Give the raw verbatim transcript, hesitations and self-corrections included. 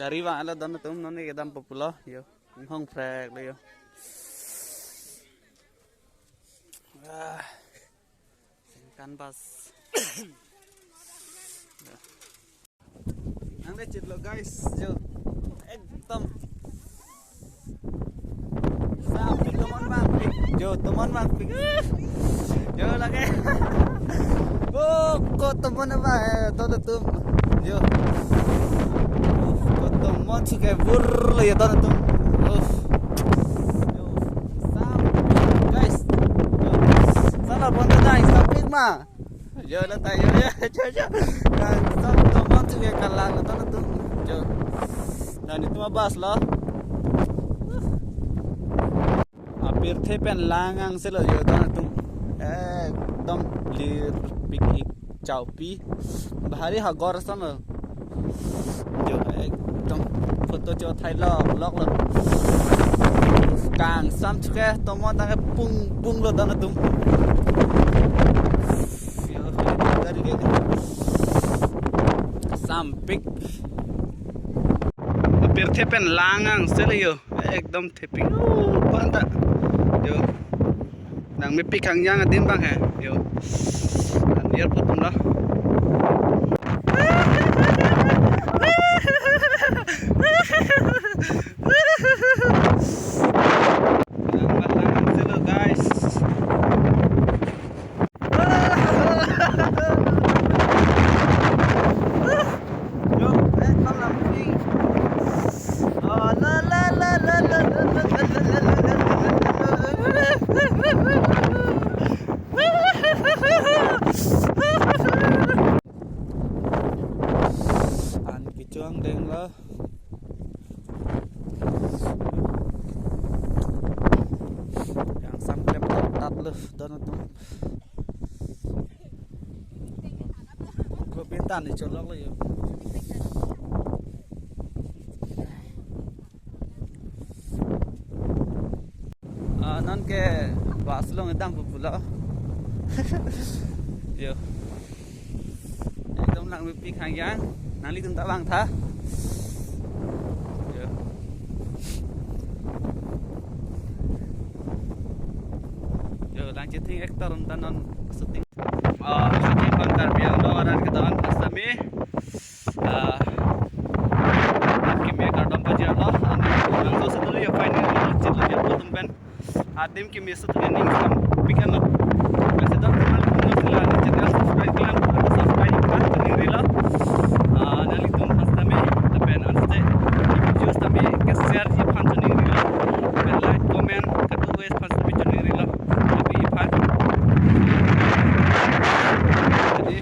Gari vanglo don atum, non ke dampo pulo, yo. Inghong phrek lo yo. Ah. Sengkan bus. Nang de chit lo guys, yo. Ekdom. Sa tomon bang pik. Yo, tomon bang pik. Yo lagi. Oh, ko tomon bang, eh, to to tum. Yo. Ko tomon suke bur lo yo to to tum. Uff. Yo. Sam, guys. Yo. Salah pon na, sa pik ma. Yo, la ta yo, yo, yo, yo. Nang, tom, tomon suke kalang, to to tum. Yo. Nang, itum abas lo. Apirthe pen lang-ang selo yo don atum. Ekdom lir pik ik chaupi. Bahari hagor asonlo. Yo, ekdom photo cho thai lok lok lo. Kangsam suke tomon tangke pung pung lo don atum. Yo, dari ke. Sampik. Apirthe pen lang-ang selo yo. Ekdom thepik. Oh, panta. Yo. Nang mepik hangyang adim bang he. Yo. An airport tum lo. Lang lang selo guys. An kecho angdeng lo. Kangsam klem tat tat lo don atum. Ko pintan ni cholok lo yo. Ah, non ke bus along dampo pulo. Yo. Ekdom lang mepik hangyang. Nanglitum ta vangtha. Yo. Yo, lang chithing actor un ta non shooting. Ah, shooting bang Karbi Anglong arat kedo-an phas tame. Ah, keme kardom pajirlo. Nang so satu ya final chit lo ya airport tum pen. Adim keme so tu ning sampik lo. Pese don teman tum sila ni channel subscribe klang, subscribe klang, ni rila. Ah, nanglitum phas tame, lapen anse videos tame ke share ji aphan ni rila. Lapen like, comment, kadu wes phas tame ni rila. Tapi aphan. Jadi,